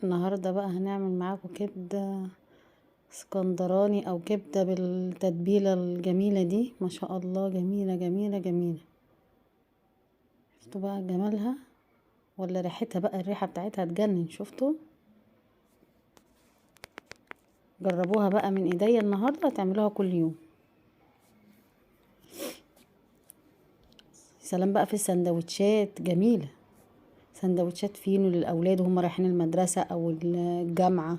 النهاردة بقى هنعمل معاكم كبدة اسكندراني او كبدة بالتتبيلة الجميلة دي، ما شاء الله جميلة جميلة جميلة. شفتوا بقى جمالها ولا ريحتها؟ بقى الريحة بتاعتها تجنن. شفتوا؟ جربوها بقى من ايديا النهاردة، هتعملوها كل يوم. سلام بقى في السندوتشات، جميلة سندوتشات فينو للأولاد وهم رايحين المدرسة أو الجامعة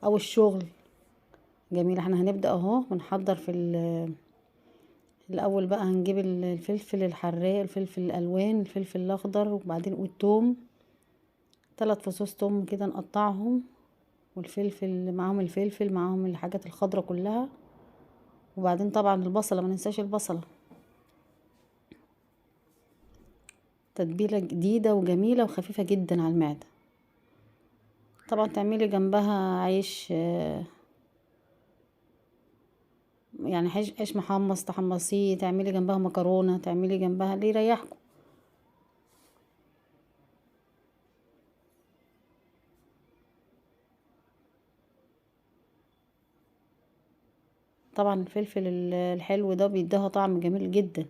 أو الشغل، جميلة. احنا هنبدأ اهو ونحضر في الأول بقى. هنجيب الفلفل الحراق، الفلفل الألوان، الفلفل الأخضر، وبعدين والثوم، 3 فصوص ثوم كده نقطعهم، والفلفل معاهم، الفلفل معاهم الحاجات الخضرة كلها، وبعدين طبعا البصلة، ما ننساش البصلة. تتبيلة جديدة وجميلة وخفيفة جدا على المعدة. طبعا تعملي جنبها عيش، يعني عيش محمص تحمصيه، تعملي جنبها مكرونة، تعملي جنبها اللي يريحكم. طبعا الفلفل الحلو ده بيديها طعم جميل جدا.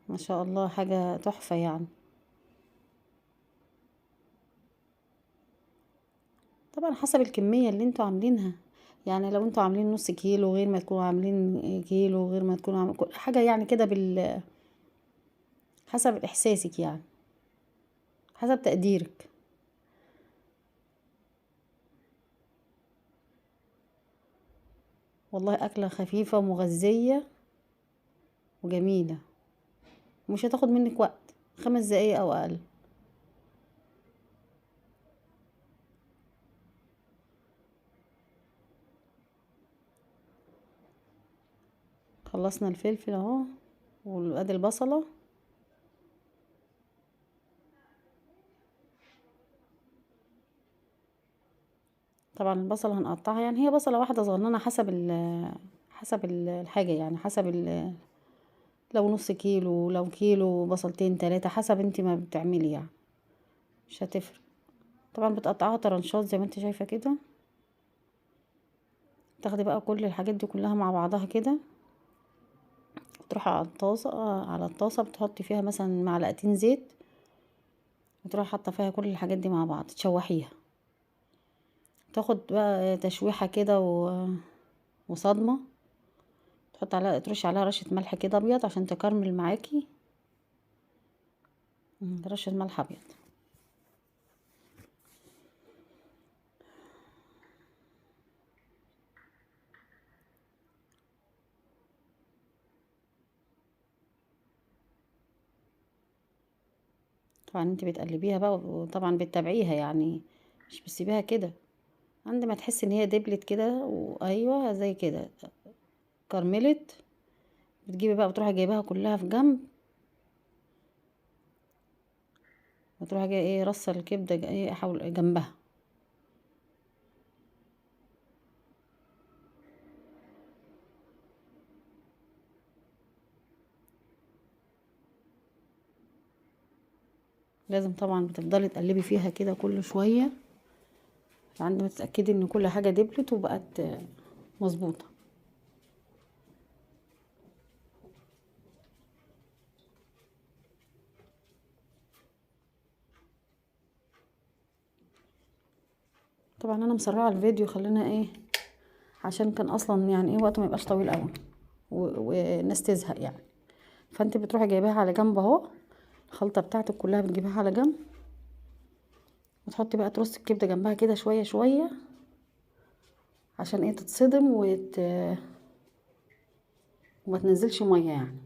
ما شاء الله حاجة تحفة يعني. طبعا حسب الكمية اللي انتوا عاملينها، يعني لو انتوا عاملين نص كيلو غير ما تكونوا عاملين كيلو، غير ما تكونوا عاملين حاجة يعني كده، حسب احساسك يعني، حسب تقديرك. والله أكلة خفيفة ومغذية وجميلة، مش هتاخد منك وقت، 5 دقايق او اقل. خلصنا الفلفل اهو، وادي البصلة. طبعا البصلة هنقطعها، يعني هي بصلة واحدة صغننة حسب الحاجة، يعني حسب لو نص كيلو، لو كيلو، بصلتين 3، حسب انت ما بتعملي يعني، مش هتفرق. طبعا بتقطعها طرنشات زي ما انت شايفة كده. تاخدي بقى كل الحاجات دي كلها مع بعضها كده، تروحي على الطاسة بتحطي فيها مثلا معلقتين زيت، وتروحي حاطة فيها كل الحاجات دي مع بعض، تشوحيها، تاخد بقى تشويحة كده وصدمة. تحط عليها، ترش عليها رشة ملح كده ابيض عشان تكرمل معاكي، رشة ملح ابيض. طبعا انت بتقلبيها بقى، وطبعا بتتابعيها يعني، مش بتسيبيها كده. عند ما تحسي ان هي دبلت كده، وايوه زي كده كرملت، بتجيبي بقى، بتروحي جايباها كلها في جنب، وتروحي جاية ايه رصه الكبده ايه حول جنبها. لازم طبعا بتفضلي تقلبي فيها كده كل شوية لعند ما تتاكدي ان كل حاجة دبلت وبقت مظبوطة. طبعا انا مسرعة الفيديو، خلينا ايه عشان كان اصلا يعني ايه وقته ما يبقاش طويل قوي والناس تزهق يعني. فانت بتروحي جايباها على جنب اهو، الخلطة بتاعتك كلها بتجيبها على جنب، وتحطي بقى ترص الكبده جنبها كده شوية شوية عشان ايه تتصدم وما تنزلش مية يعني.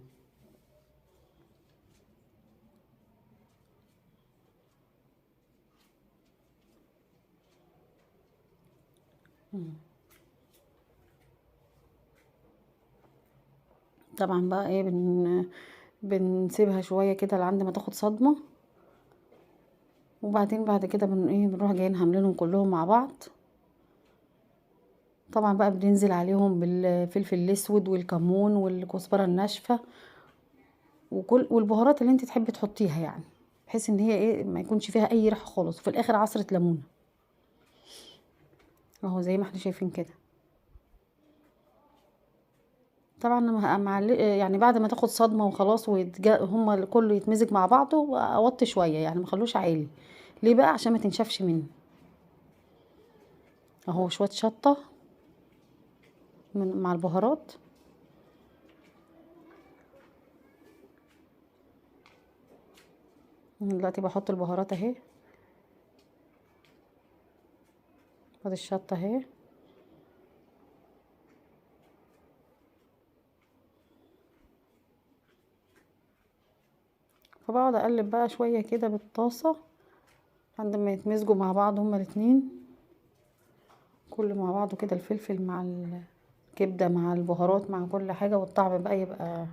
طبعا بقى ايه بنسيبها شوية كده لعند ما تاخد صدمة، وبعدين بعد كده بن ايه بنروح جايين عاملينهم كلهم مع بعض. طبعا بقى بننزل عليهم بالفلفل الاسود والكمون والكزبره الناشفه وكل والبهارات اللي انت تحبي تحطيها، يعني بحيث ان هي ايه ما يكونش فيها اي ريحه خالص. وفي الاخر عصره ليمونه اهو زي ما احنا شايفين كده. طبعا مع يعني بعد ما تاخد صدمة وخلاص هما كله يتمزج مع بعضه، اوطي شوية يعني ما اخلوش عالي. ليه بقى؟ عشان ما تنشفش مني. اهو شوية شطه من مع البهارات. دلوقتي بحط البهارات اهي، ادي الشطه اهي. فبقعد اقلب بقى شوية كده بالطاسه لحد ما يتمزجوا مع بعض هما الاتنين، كله مع بعضه كده، الفلفل مع الكبده مع البهارات مع كل حاجة، والطعم بقى يبقى.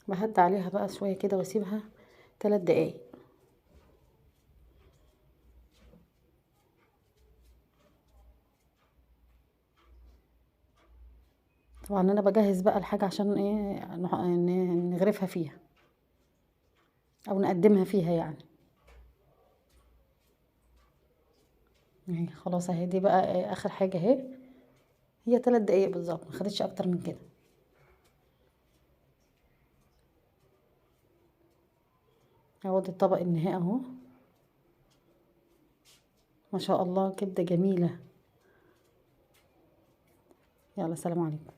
بهد عليها بقى شوية كده واسيبها 3 دقايق. طبعا انا بجهز بقى الحاجة عشان ايه نغرفها فيها او نقدمها فيها يعني. اهي خلاص اهي دي بقى اخر حاجة اهي، هي 3 دقايق بالظبط، ما خدتش اكتر من كده. اهو ده الطبق النهائي اهو، ما شاء الله كبده جميلة. يلا سلام عليكم.